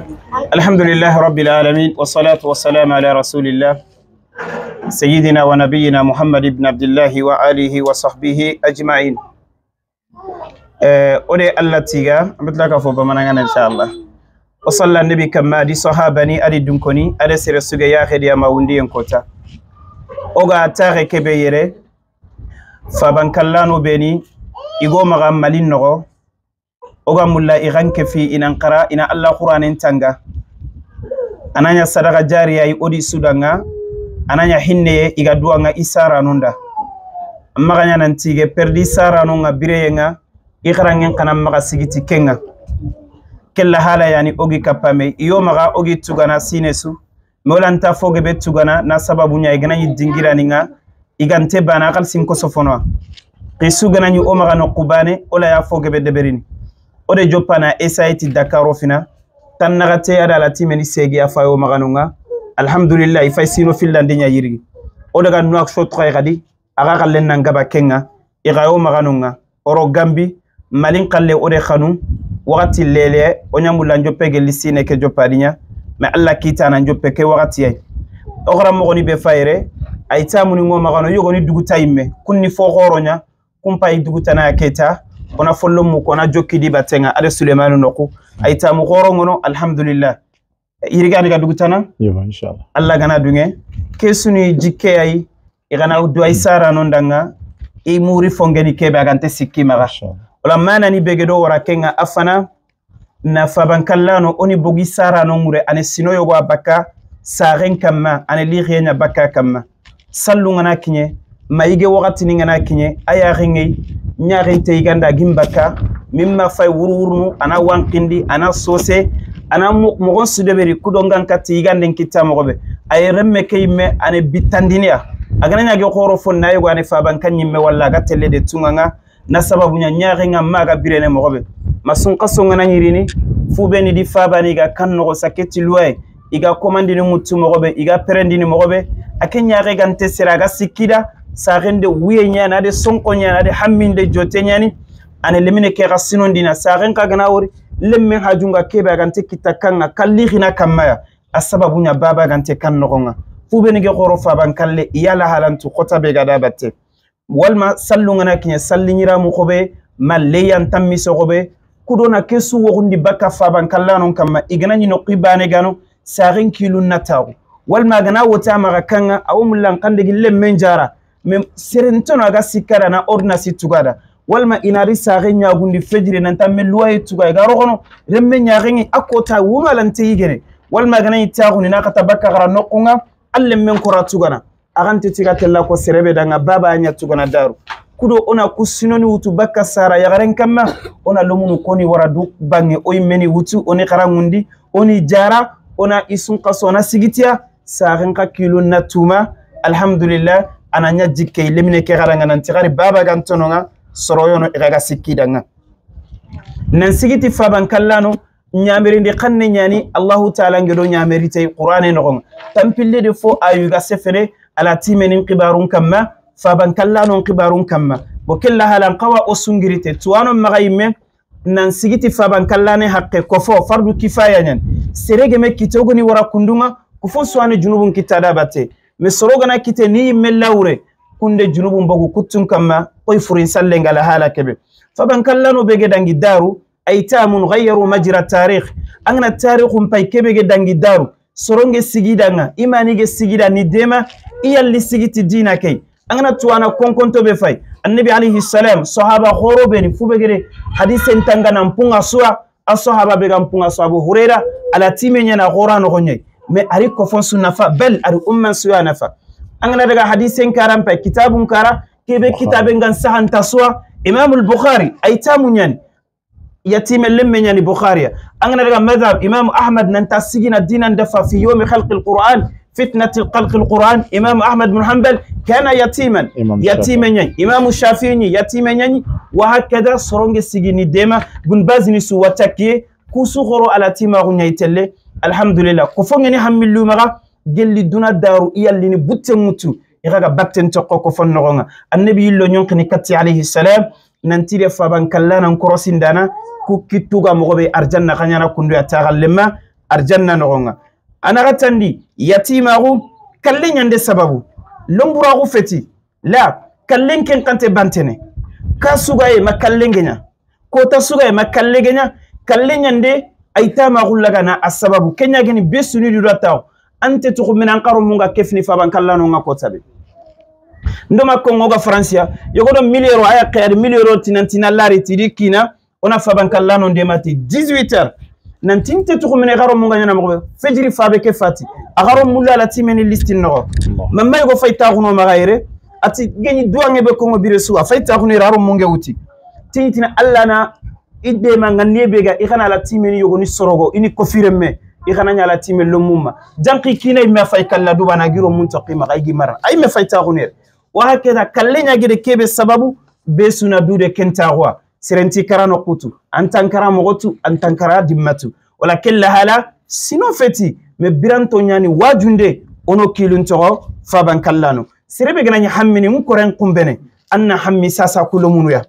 الحمد لله رب العالمين والصلاة والسلام على رسول الله سيدنا ونبينا محمد بن عبد الله وآله وصحبه أجمعين. أولي الله تيغا مثلك فوق بمنغان إن شاء الله. وصلى النبي كما دي صحابني أدي دنكوني أدي سيرسوغ يا خدي ما وندي ينكوتا. أوغا تاغي كبيرة فبنكلانو بني إيغو مغام مالين نغو oga mulla igan kefi inan qara ina Allah Qur'anin tanga ananya sadaka jariya i odi sudanga ananya hinne iga duanga isara nunda maganya nantige perdi sara nunga bireyenga ikrangen kana maga sigiti kenga kella hala yani ogi kapame iyo maga ogi tugana sinesu molanta foge be tugana na sababu nya igana yidingira ninga igante bana kal sin kosofono qisu gana nyu o maga no qubane ola ya foge be deberini ode jopana esaiti Dakar fina tan nagate ada la timeni segi afayo maganunga alhamdulillah ifay sino filande nya yirgi ode ga nuak shot khoy gadi aga gallen nan gaba kenga igayo maganunga oro gambi malin qalle ode khanu wakati lele onya joppe gelli sine ke jopadinya ma alla kitana joppe ke wakati ay ogra mogoni be fayre ay tamuni ngo magano yogoni duguta yimme kunni fo khoronya kumpa duguta na keta ona follo mu ko na jokki di batenga ale Suleimanu noku ay tamu khoro ngono alhamdulillah irigani ga dugutana yo inshallah Allah gana dunge kesuni jikke ay igana uddu ay sara non danga e muri fongeni kebe agante sikki maga wala mana ni begedo wara kenga afana na fabankallano oni bogi sara non mure ane sino yogo abaka saren kamma ane lighenya bakka kamma sallu ngana kinye maige wakati ni ngana kinye aya ringi nyaarinte iganda gimbaka mimma fay wurwurnu ana wankindi ana sose ana mogon sudeberi kudongan kati iganden kitta mogobe ay remme kayme ane bitandiniya agana nyaage khoro fon nayo ane faban kanyimme walla gatelle de tunganga na sababu nya nyaaringa maga birene mogobe masun qaso ngana nyirini fubeni di fabani ga kanno saketi luay iga commandini mutu mogobe iga perendini mogobe ake nyaare gante siraga sikida sarende wiye nyana de sonko nyana de hamminde jote nyani ane lemine ke rasinondina saren ka gana wori lemme hajunga kebe gante kitakanga kallihina kamaya asababu nya baba gante kan nogonga fubeni ge khoro faban kalle iyala halantu khota be gada batte walma sallu ngana kinya sallinyira mu khobe malleyan tammi sogobe kudona kesu wogundi bakka faban kallanon kamma igana nyino qibane gano saren kilun nataw walma gana wota mara kanga awumlan kandegi lemmen jara mem serentono aga sikara na ordinance tugada walma inari sare nyagundi fejire nanta meluwa tuga ga rogono remme nyarengi akota wuma lante yigene walma gana itaguni na kata bakka gara nokunga allem men kora tugana agante tiga tella ko serebe danga baba anya tugana daru kudo ona kusinoni wutu bakka sara yagaren kamma ona lomunu koni waradu bange oy meni wutu oni karangundi oni jara ona isun qaso ona sigitia saren ka kilun natuma alhamdulillah ananya jikke lemine ke garanga nanti gari baba gantononga soroyono igaga sikkidanga nan sigiti faban kallano nyamerindi kanne nyani Allahu ta'ala ngedo nyamerite Qur'ane no tampille de fo ayuga sefere ala timenin qibarun kamma faban kallano qibarun kamma bokella halan qawa osungirite tuwano magayme nan sigiti faban kallane hakke kofo fardu kifaya nyan serege me kitogoni wara kundunga kufo suwane junubun kitada batte me sorogana kite ni mellawre kunde junubun bogu kuttun kamma oy furin sallenga la hala kebe faban kallano bege dangi daru aytamun ghayyaru majra tarikh angna tarikhum pay kebe ge dangi daru soronge sigidanga imanige sigida ni dema iyalli sigiti dina kay angna tuwana konkonto be fay annabi alayhi salam sahaba khorobeni fubegere hadisen tangana mpunga suwa asahaba be gam punga suwa Abu Huraira ala timenya na khorano gonye mais ari ko fon sunna fa bel ari umman suya nafa angana daga hadisen karam pa kitabun kara kebe kitaben gan sahan taswa Imam al-Bukhari ay tamunyan yatime lemme nyani Bukhari angana daga madhab Imam Ahmad nan tasigina dinan dafa fi yawm khalq al-Quran fitnat khalq al-Quran Imam Ahmad bin Hanbal kana yatiman yatiman Imam Shafi'i yatiman wa hakada soronge sigini dema bun bazni su wataki kusu khoro ala tima gunyaytelle alhamdulillah ko fongeni hammillu maga gelli duna daru iyallini butte mutu igaga batten tokko ko fon nogonga annabi yillo nyonkini katti alayhi salam nanti de faban kallana korosindana ku kittuga mogobe arjanna kanyana kundu ya tagalema arjanna nogonga anaga tandi yatimaru kallen ñande sababu lomburaxu feti la kallen ken kante bantene ka sugaye ma kallen geña kota sugaye ma kalle geña kallen ñande aytamaxu lagana a sababu keñageni be sunidu taw ante tuxu minan xaro munga kefni faban kallanonga kotabe ndoma kongo ga francia yogodo milliero aya xeyadi milliero tinantina lari tidi kina ona faban kallano ndemati 18h nantinte tuxu mine xaro munga ñana moxoɓe fejiri fabe ke fati a xaro mulla ala timeni listin noxo mamay go fay taxuno maxa yere ati geñi duwange be kongo bire su a fay taxuno yere aro munge wuti tiñitina alla na i dema nga bega i xana ala timeni yogoni sorogo ini kofiremme i xana ñala time lomumma janqi kina i me fay kalla dubana giro mun toqi maxa i gi mara ay me fay taxuno yere wa hakeda kalle ñagede kebe sababu be suna dude kentaxuwa serenti karano kutu antankara mogotu antankara dimmatu wala kella hala sino feti me biranto ñani wajunde ono kilun toxo faban kallano serebe ganañi hammini n koren kumbene anna hammi sasa kulomunuya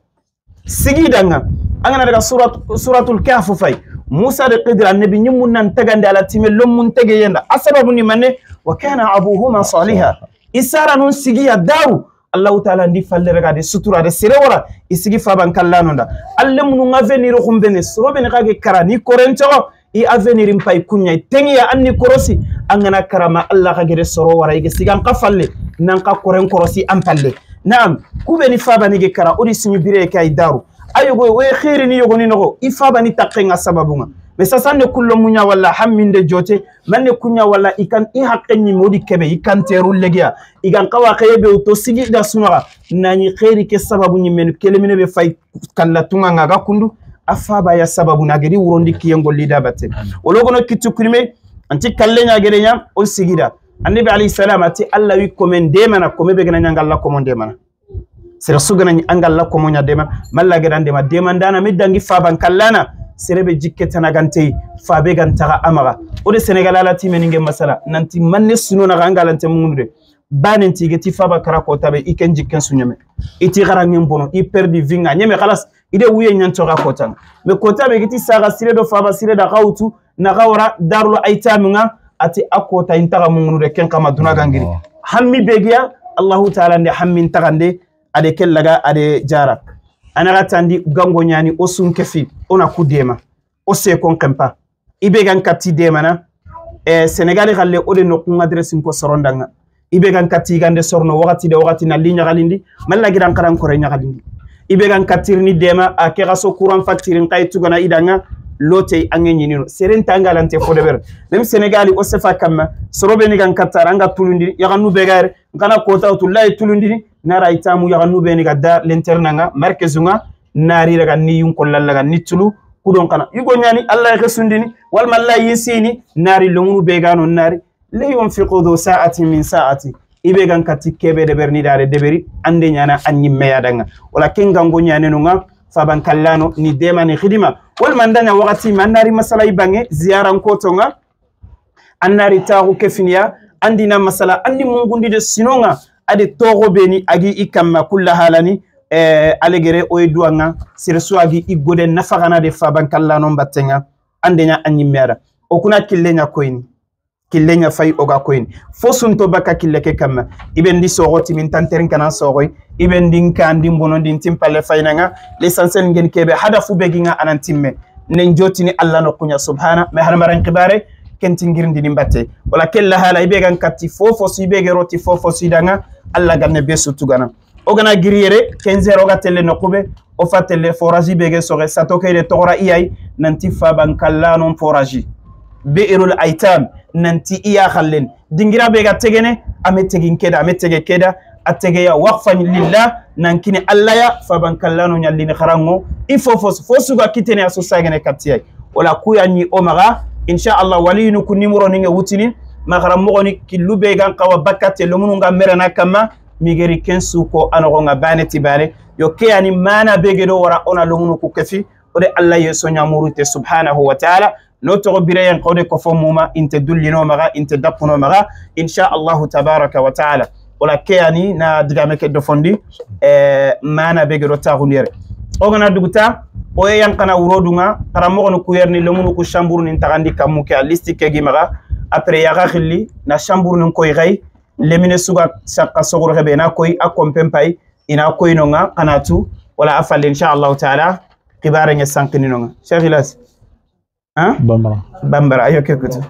sigidanga angana daga suratul kahf fay musa de qidra annabi ñimmun nan tagandi ala time lommun tege yenda asababu ni manne wa kana abuhuma saliha isara nun sigiya daru Allah ta'ala ndi falle raga de sutura de sere wara isigi faban kallano nda alle munu avenir xumbene sorobe ne kage kara ni korento i avenir mpay kunya tengiya anni korosi angana karama Allah kage de soro wara ige sigan ka falle nan ka koren korosi am palle naam kube ni fabani ge kara odi sinyu bire kay daru ayogo we khairi ni yogoni nogo i fabani takkenga sababunga mais sasa ne kullo munya wala hamminde jote manne kunya wala ikan i haqqenni modi kebe ikan teru legiya igan qawa khaybe to sigi da sunara nani khairi ke sababu ni men kelemine be fay kala tunga nga kundu afaba ya sababu nageri wurondi kiyengol lida batte wologono kitu kulime anti kalle nya gerenya on sigida annabi alayhi salam ati alla wi komende mana kome be gana nyanga alla komende mana sere sugana angalla komonya dema malla gerande ma demandana midangi faban kallana serebe jikketana gantei fabe gantaxa amaxa wo de Senegal ala timeninge masala nanti manne sunonaxa a ngalante mungunude banenti igeti faba kara kotabe i ken jikken su ñeme iti xarangen bono i perdi vinga ñeme xalas ide wuye ñantoxa kotanga mais kotabe igeti saxa sire do faba sire da xa wutu naxa wara darulo aytamunga ati a kota intaxa mungunude ken xama dunagangiri hammi begiya Allahu taala nde hammin taxande ade ken laga ade jara anaga tandi gango ñani o sun kefi ona ku dema o sekon kempa ibe gan katti dema na Senegal xalle o de nokun adresse ko sorondanga ibe gan katti gande sorno wakati de wakati na li ñagalindi malla gidan karan kore ñagalindi ibe gan kattirni dema a ke xaso courant facture nqay tugana idanga lote ange ñinino serenta ngalante fo de ber même Senegal o sefa kamma sorobe ni gan kattara anga tulundi yaxannu begare ngana kota tullahi tulundi nara itamu yaxannu be ni ga da linternanga markezunga nari raga ni yun kollallaga ni tulu kudon kana yugo ñani Allah ya sundini walma Allah yinsini nari longunu begano nari li yunfiqu dhu sa'atin min sa'ati ibe gan katti kebe de berni dare deberi ande ñana anni meyadanga wala kengango ñanenunga faban kallano ni dema ni khidima walma ndanya wakati man nari masala ibange ziyaran kotonga annari taxu kefiniya andina masala andi mungundi de sinonga ade toxo beni agi i kamma kulla halani alegere oye duwanga sere su agi i gode nafaxana de faban kallano battenga andeña a ñimmeyada o kuna killeña koyini killeña fay oga koyini fo sunto bakka kille ke kamma iben di soxo timin tanterin kana soxoy iben din ka ndin bonondi ntin palle faynanga l'essentiel ngen kebe hada fu beginga anan timme nen jotini alla no kunya subhana mais hadamaran xibare kenti ngirindini mbatte wala kella hala ibe gan katti fofo si ibe ge roti fofo si danga alla ganne be sutugana o gana giriyere 15 oga telle noqube o fa telle forage be ge soxe sato kede toxora iyay nanti faban kallanon forage bi'rul aitam nanti iya xallen dingira be ga tegene ame tegin keda ame tege keda a tegeya waqfan lillah nankini alla ya faban kallano ñallini xarango i fofo fo suga kitene a so sagene kattiyay wala kuyañi o maxa inshallah waliyinu ku numéro ninge wutini maxara moxoni killu be gan xawa bakkate lomunu nga merana kamma migeri ken suko anoxonga bane ti bane yo keyani mana begedo wara ona lomunu ku kefi ode alla ye soñamurute subhanahu wa taala no toxo bireyen xawde kofo muma inte dullino maxa inte dappuno maxa inshallahu tabaraka wa taala wala keyani na digame ke dofondi mana begedo taxundiyere O gana duguta o ye yankana wurodunga karamɔgɔ ni kuyɛrini lemunu ku chambre ni tagandi kammu ke a listi ke gimaga après yaga xilli na chambre ni koy xay lemine suga sakka sogoro xebe na koy a kompen pay ina koy nonga kana tu wala a falle inchallahu taala xibare nge sankini nonga. Cheikh Ilas, hein? Bambara. Bambara ayo ke kutu.